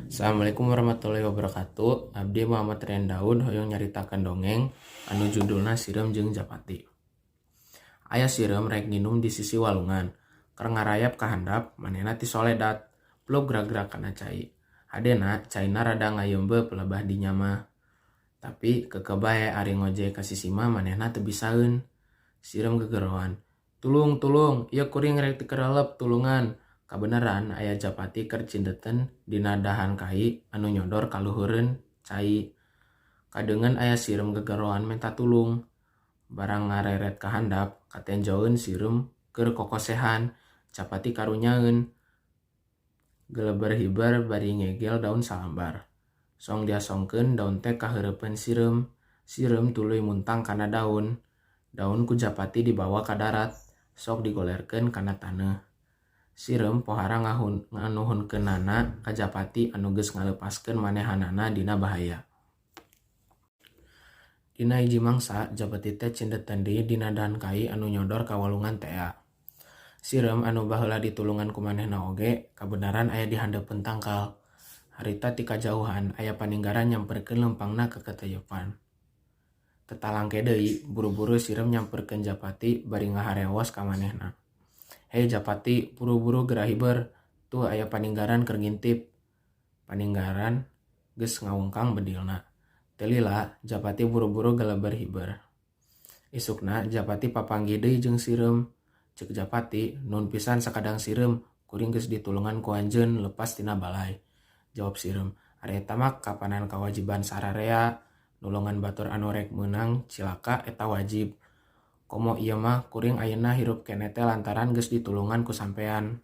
Assalamualaikum warahmatullahi wabarakatuh. Abdi Muhammad Rian Daud hoyong nyaritakeun dongeng anu judulna Sireum jeung Japati. Aya sireum rek nginum di sisi walungan. Keur ngarayap ka handap, manehna tisoledat. Plug grag-grag kana cai. Hadena caina rada ngayeumbeub lebah dinya mah. Tapi keukeuh bae ari ngojay ka sisi mah manehna teu bisaeun. Sireum gegeroan. Tulung, tulung, ieu kuring rek tikerelep, tulungan. Kabeneran aya Japati keur cindeteun dina dahan kai anu nyodor ka luhureun cai. Kadeungeun aya sireum gegeroan menta tulung. Barang ngareret ka handap, katenjoeun sireum keur kokosehan. Japati karunyaeun. Geleber hiber bari ngegel daun salambar. Song diasongkeun daun teh ka hareupeun sireum. Sireum tuluy muntang kana daun. Daun ku Japati dibawa ka darat, sok digolerkeun kana taneuh. Sireum pohara nganuhunkeunana ka Japati anu geus ngaleupaskeun manehanana dina bahaya. Dina hiji mangsa, Japati teh cindeteun deui dina dahan kai anu nyodor ka walungan tea. Sireum anu baheula ditulungan ku manehna oge kabeneran aya di handeupeun tangkal. Harita ti kajauhan aya paninggaran nyamperkeun leumpangna ka keteyepan. Teu talangke deui, buru-buru sireum nyamperkeun Japati bari ngaharewos ka manehna. Hei Japati, buru-buru geura hiber, tuh aya paninggaran keur ngintip. Paninggaran geus ngawengkang bedilna. Teu lila, Japati buru-buru geleber hiber. Isukna Japati papanggih deui jeung sireum. Ceuk Japati, nuhun pisan sakadang sireum, kuring geus ditulungan ku anjeun leupas tina balai. Jawab sireum, ari eta mah kapanan kawajiban sararea, nulungan batur anu rek meunang cilaka eta wajib. Komo ieu mah kuring ayeuna hirup keneh teh lantaran geus ditulungan ku sampean.